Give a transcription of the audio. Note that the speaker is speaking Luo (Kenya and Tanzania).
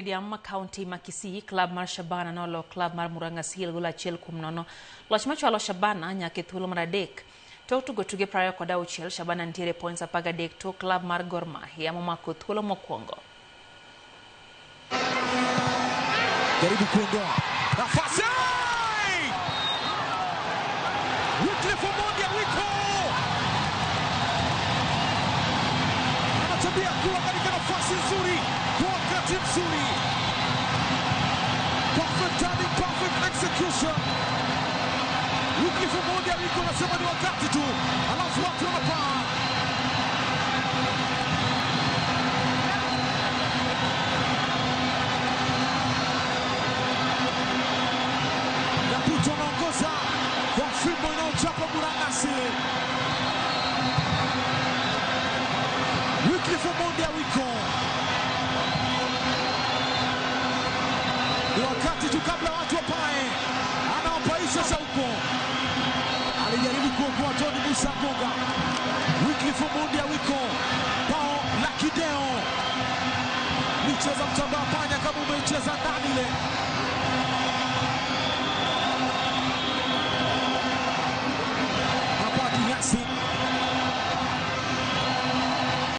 Stadium, County ma Kisii, klab mar Shabana nolo klab mar Murang'a Seal gol 1-0. Loch machwalo Shabana nyaka e thuolo mar 3. Tok tugo tuke 26, Shabana nitiere points 13 tok klab mar Gor Mahia momako thuolo mokwongo. Jaribu kuondoa nafasi. Wycliffe Omondi Awiko anatembea kuwa katika nafasi nzuri kwa wakati mzuri. Perfect timing, perfect execution. Wycliffe Omondi Awiko anasema ni wakati tu, alafu watu wanapaa. Nyaputo anaongoza kwa fimbo inayochapa Murang'a Seal. Wycliffe Omondi Awiko, ni wakati tu kabla watu wapae, anawapaisha Shauko. Alijaribu kuokoa Tony Musa Ngoga. Wycliffe Omondi Awiko, bao la kideo. Micheza mtambaa panya kama umeicheza ndani ile.